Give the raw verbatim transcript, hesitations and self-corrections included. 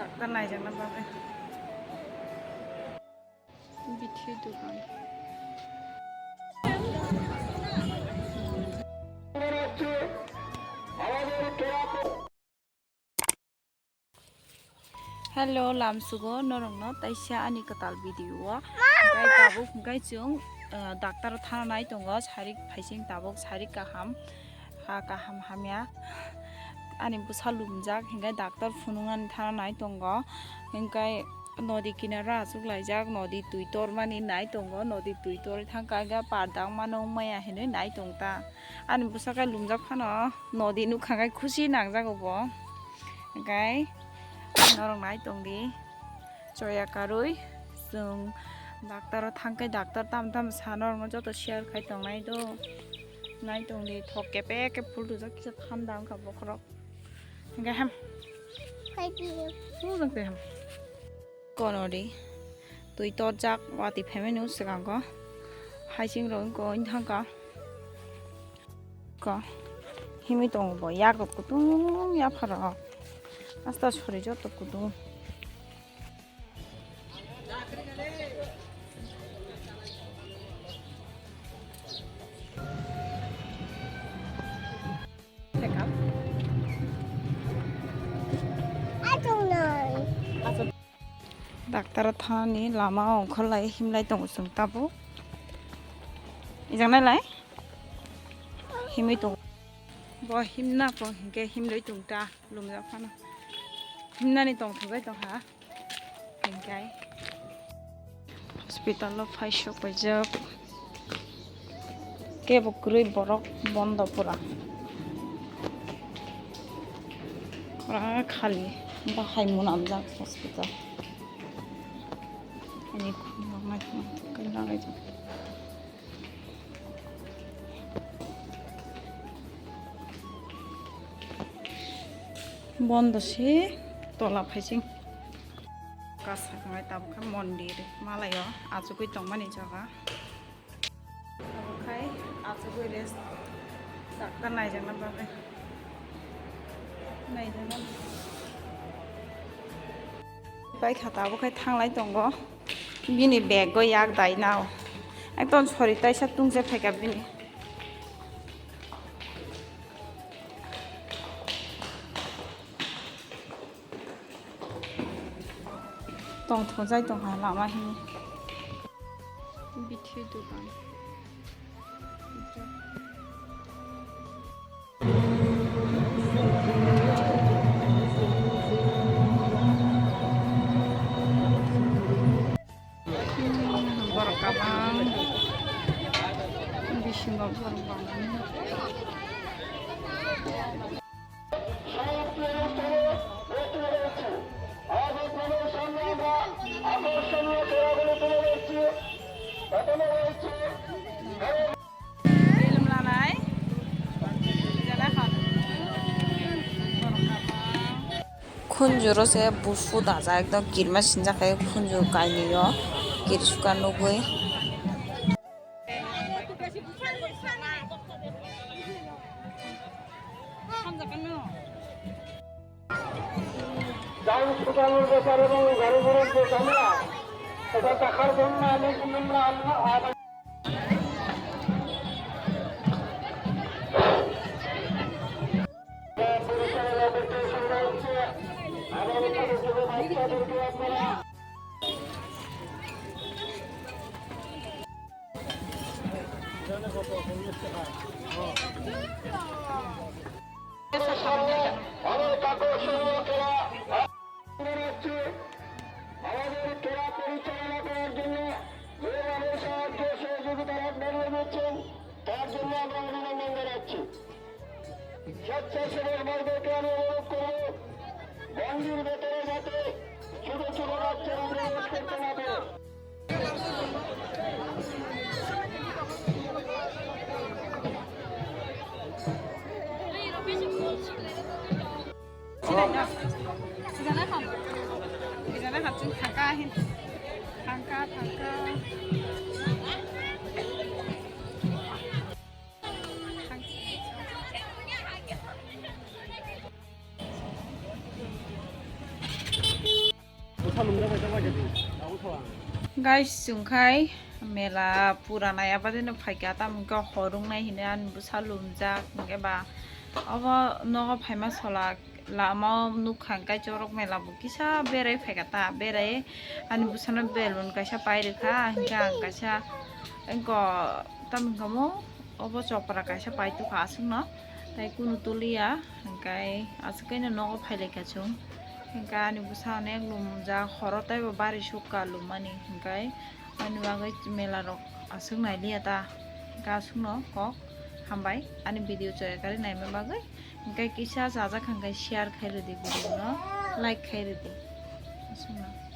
Doctor naijakna bagwi. Bithi dugan. Hello, lamsugo norokno taisa ani kwtal video o. Hwnkhe tabuk hwnkhe chwng, ah, doctor o thana nai tongo, sarik phaising tabuk sarik kaham, ha kaham hamya. Ani bwsa lumjak, hwnkhe doctor phunuknani thana nai tongo. Hwnkhe nodi kinaro achuk laijak, nodi twi tormani nai tongo, nodi twi torwi thangkha, hwnkhe pardang mano wngmaya hinwi nai tongta. Ani bwsa khe lumjak phano nodi nukha khe khusi nangjago bo. Hwnkhe norok nai tongdi, choya karwi chwng doctor o thangkhe doctor tamo tamo sa norokno joto share khai tongnai do. Nai tongdi, thok kepek khe phul rijak, kisa thanda wngkha bokhorok. Hwnkhe hem. Phul wngkhe hem. Konori twi torjak watwi phaimani swkango. Haising rok wngkha wng thangkha. Ko himwi tongo bo yak rok kutung yapharo. Asta sori joto kutung. Doctor o thani lama o ongkhorlai himlai tongo chwng tabuk. Ijak nailai himwi tongo. Bo himna po hinkhe himlai tongta lumjak phano. Himnani tongthok bai tongha hinkhe. Hospital o phai sok paijak. Kebo kwrwi borok bondo pura. Pura khali bahai mwnamjak hospital. Ani khumrok naithok naithok khe lalaijak. Bondo se tola phaising. Kasa kwnai tabuk khe mondir malaio achugwi tongmani jaga. Abo khai achugwi rest, doctor naijakna bagwi. Naijakna. Bai kha tabuk khai thanglai tongo. Bini bag o yak dai nao. Ekdom sori taisa tungse phaikha bini. Tongthok jai tongkha lama hini. Bithi dugan. Borok kabang. Bisingo borok bangmani. Khunjuro se bufu dajak, ekdom kirima sinjak khe khunju kainwi o kirisuka nugwi. Jang sukanor bepar ebong gari ghorar je jhamela, eta dekhar jonno ami kinumra anna. আমাদের খেলা পরিচালনা করার জন্য যেভাবে সাহায্য সহযোগিতার হাত বাড়িয়ে দিচ্ছেন, তার জন্য আমরা অভিনন্দন জানাচ্ছি। স্বেচ্ছাসেবক ভাইদেরকে আমি অনুরোধ করব, গণ্ডির ভেতরে যাতে ছোট ছোট বাচ্চারা প্রবেশ করতে না পারে। Sijana ham. Sijana ham chwng thangka hin. Thangka, thangka. Guys, chwng khai mela pura nai abadino phaikha, tamo hwnkhe horung nai hino ani bwsa lumjak, hwnkhe ba obo nogo phaima sola lama o nukha hwnkhe chorok mela bo kisa berai phaikha ta, berai ani bwsano belun kaisa pai rwkha, hwnkhe ang kaisa wngkha tamo hwnkhe mo obo chopra kaisa pai tongkha aswkno, tai kunu tuliya, hwnkhe aswk kaino nogo phailaikha chwng, hwnkhe ani bwsa onek lumjak, horo teibo bari sukha lummani, hwnkhe ani bagwi mela rok aswk nailiya ta, hwnkhe aswkno kok hambai ani video chaya kari naima bagwi, hwnkhe kisa chajak hwnkhe share khai rwdi video no, like khai rwdi aswkno.